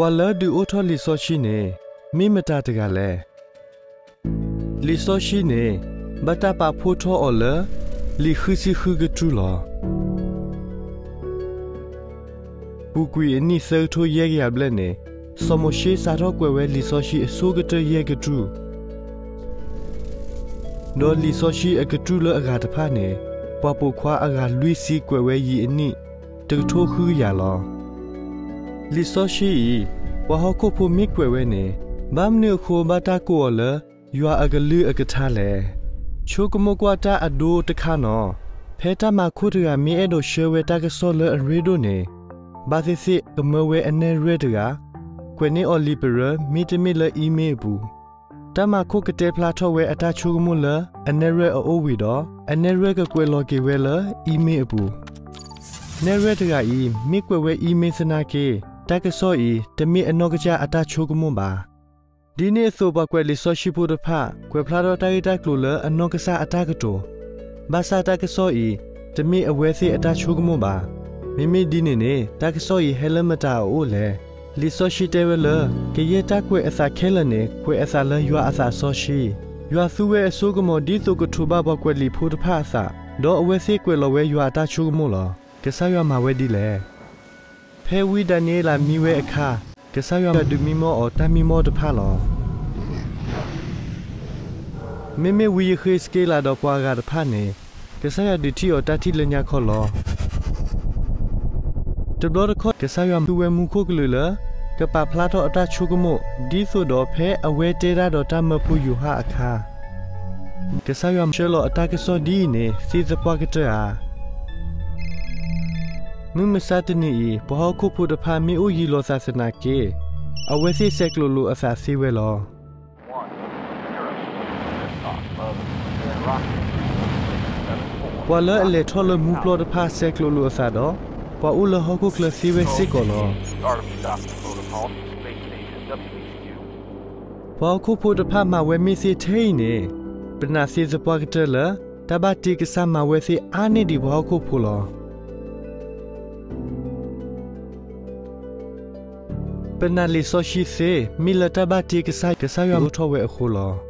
ပှၤလၢဒုးအိၣ်ထီၣ်လံာ်စီဆှံန့ၣ် မ့ၢ်မတၤတဂၤလဲၣ်. လံာ်စီဆှံန့ၣ် ဘၣ်တၢ်ပာ်ဖှိၣ်ထီၣ်အီၤလၢ လံာ်ဃုဆံဃုကတြူၢ်လီၤ. ပူၤကွံာ်အနံၣ်သၢကထိယဲၢ်ကယၤဘျဲၣ်န့ၣ် စီၤမိၤၡ့စးထီၣ်ကွဲးဝဲလံာ်စီဆှံအဆိကတၢၢ်ယဲၢ်ကတြူၢ် ဒီးလံာ်စီဆှံအကတြူၢ်လၢအဂၤတဖၣ်န့ၣ် ပှၤပိာ်ခွါအဂၤလွံၢ်ဆံကွဲးဝဲယံာ်အနံၣ် တကထိဃုကယၤလီၤ. လံာ်စီဆှံအံၤ ပှၤဟီၣ်ခိၣ်ဖိမ့ၢ်ကွဲးဝဲန့ၣ် ဘၣ်မနုၤအဃိဘၣ်တၢ်ကိးအီၤလၢ ယွၤအကလုၢ်အကထါလဲၣ်. ဆိကမိၣ်ကွၢ်တၢ်အဒိတခါနီၤ, ဖဲတၢ်မၤခိၣ်တဂၤမ့ၢ်အဲၣ်ဒိးဆှၢဝဲတၢ်ကစီၣ်လၢအရ့ဒိၣ်န့ၣ် ဘၣ်သ့ၣ်သ့ၣ်ကမၢဝဲအနဲၣ်ရွဲၣ်တဂၤ ကွဲးန့ၢ်အီၤလံာ်ပရၢ မ့တမ့ၢ်လၢ email အပူၤ တၢ်မၤခိၣ်ကတဲဖျါထီၣ်ဝဲအတၢ်ဆိကမိၣ်လၢအနဲၣ်ရွဲၣ်အအိၣ်ဝံၤဒီး အနဲၣ်ရွဲၣ်ကကွဲးလီၤက့ၤဝဲလၢ email အပူၤ. နဲၣ်ရွဲၣ်တဂၤအံၤ မ့ၢ်ကွဲးဝဲ email သနာ်က့ တၢ်ကစီၣ်အံၤ တမ့ၢ်အနီၢ်ကစၢ်အတၢ်ဆိကမိၣ်ဘၣ်. ဒ်န့ၣ်အသိးပှၤကွဲးလံာ်စီဆှံဖိတဖၣ် ကွဲးဖျါထီၣ်တၢ်ဂ့ၢ်တၢ်ကျိၤလၢအနီၢ်ကစၢ်အတၢ်ကတိၤ, ဘၣ်ဆၣ်တၢ်ကစီၣ်အံၤ တမ့ၢ်အဝဲသ့ၣ်အတၢ်ဆိကမိၣ်ဘၣ်. မ့မ့ၢ်ဒ်န့ၣ်န့ၣ် တၢ်ကစီၣ်အံၤဟဲလၢမတၤအအိၣ်လဲၣ်. လံာ်စီဆှံတဲဝဲလၢ ကယဲၢ်တၢ်ကွဲးအသးခဲလၢာ်န့ၣ် ကွဲးအသးလၢယွၤအသးစီဆှံ, ယွၤသူဝဲအစိကမီၤဒ်သိးကထိးဘၣ်ပှၤကွဲးလံာ်ဖိတဖၣ်အသး, ဒီးအဝဲသ့ၣ်ကွဲးလီၤဝဲယွၤအတၢ်ဆိကမိၣ်လီၤ. ကစၢ်ယွၤမၤဝဲဒ်လဲၣ်. ဖဲဝံဒၤနံးယ့လးမံဝဲအခါ, ကစၢ်ယွၤဒုးမံမီၢ်အီၤတၢ်မံမီၢ်တဖၣ်လီၤ. မ့မ့ၢ်ဝံယဃ့းစက့လးဒီးပှၤအဂၤတဖၣ်န့ၣ်, ကစၢ်ယွၤဒုးထံၣ်အီၤတၢ်ထံၣ်လၢညါခီလီၤ. တဘျီတခီၣ် ကစၢ်ယွၤသူဝဲမူခိၣ်ကလူးလၢ ကပာ်ဖျါထီၣ်အတၢ်ဆိကမိၣ် ဒ်သိးဒီးဖဲအဝဲတဲတၢ်ဒီးတၢ်မၢဖိယိၤဟၣ်အခါ ကစၢ်ယွၤဆှၢလီၤအတၢ်ကစီၣ်ဒ်အံၤန့ၣ် သ့သပှၢ်ကတၢၢ်ဧါ. မုၢ်မဆါတနံၤအံၤ ပှၤဟီၣ်ခိၣ်ဖိတဖၣ်မ့ၢ်အိၣ်ယံၤလီၤသးသနာ်က့, အဝဲသ့ၣ်ဆဲးကျိးလိာ်အသးသ့ဝဲလီၤ. ပှၤလၢအလဲၤထီၣ်လၢမူပျီတဖၣ်ဆဲးကျိးလိာ်အသးဒီး ပှၤအိၣ်လၢဟီၣ်ခိၣ်ချၢသ့ဝဲစ့ၢ်ကီးလီၤ. ပှၤဟီၣ်ခိၣ်ဖိတဖၣ်မၤဝဲမ့ၢ်သ့ထဲအံၤန့ၣ်, ပနာ်သ့သပှၢ်ကတၢၢ်လၢ တၢ်ဘၣ်တ့ကစၢ်မၤဝဲသ့အါန့ၢ်ဒံးပှၤဟီၣ်ခိၣ်ဖိလီၤ. ပနာ်လံာ်စီဆှံသ့ မ့ၢ်လၢတၢ်ဘၣ်တ့ကစၢ် ကစၢ်ယွၤအိးထီၣ်ဝဲအဃိလီၤ.